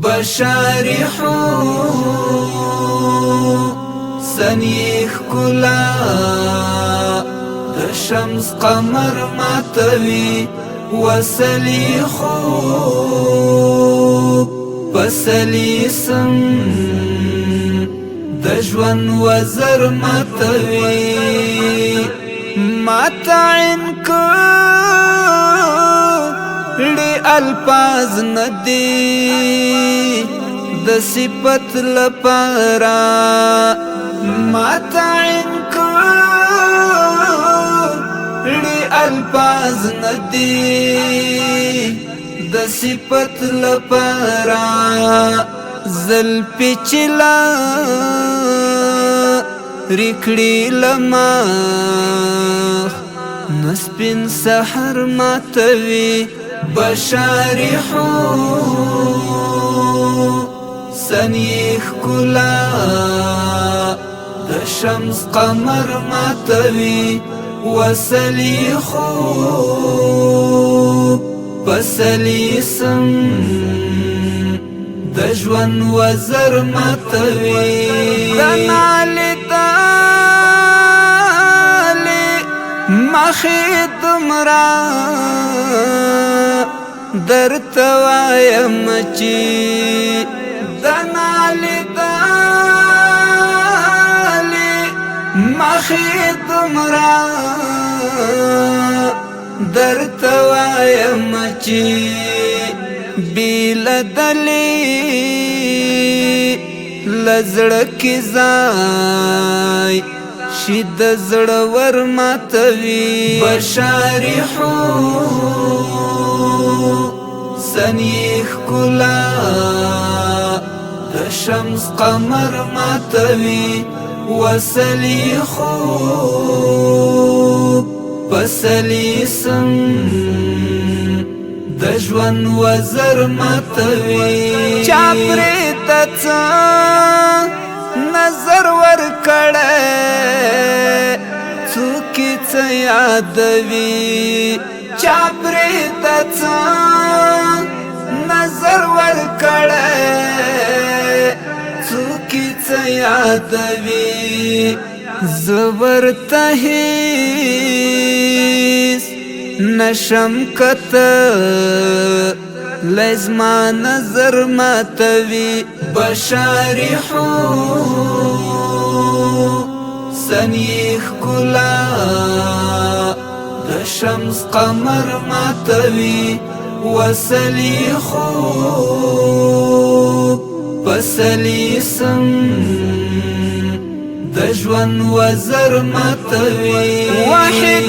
بشاري حسن یې ښکلا د شمس قمر ماتوي، وسلی خوب پسلی سم د ژوند وزر ماتوي. ماتعين کړي الفاظ ندي د صفت لپاره، ماتعين کړي الفاظ ندي د صفت لپاره. زلفي چلا رکړي لما نسپین سحر ماتوي. بشاري حسن یې ښکلا د شمس قمر ماتوي، وسلی خوب پسلی سم د ژوند وزر ماتوي. د نالي دالي مخې دمرا درته وایم چې، د نالي دالي مخې دمرا درته وایم چې بیل دلی لزړه کې ځای شي د زړه ور ماتوي. بشاري حسن یې ښکلا د شمس قمر ماتوي، وسلی خوب پسلی سم د ژوند وزر ماتوي. چا پرې ته نظر ور کړه، څوک څه یادوي؟ چا پرې ته نظر ور کړه، څوک څه یادوي؟ زبر ته هیڅ نشم کته لزما نظر ماتوي. بشاري حسن یې ښکلا د شمس قمر ماتوي، وسلی خوب پسلی سم د ژوند وزر ماتوي. واحد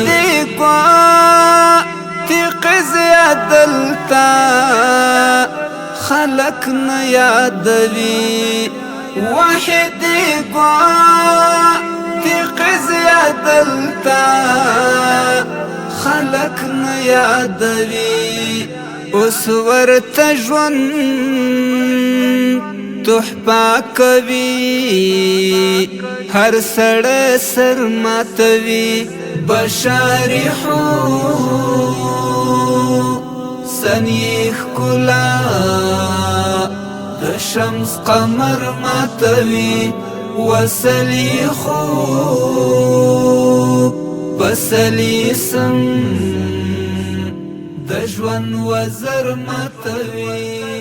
کو تقز دلتا خلق نه یادوي، واحد کو تقز دلتا خلق نه یادوي. اوس ورته ژوند تحفه کوي، هر سړی سر ماتوي. بشاري حسن یې ښکلا د شمس قمر ماتوي، وسلی خوب پسلی سم د ژوند وزر ماتوي.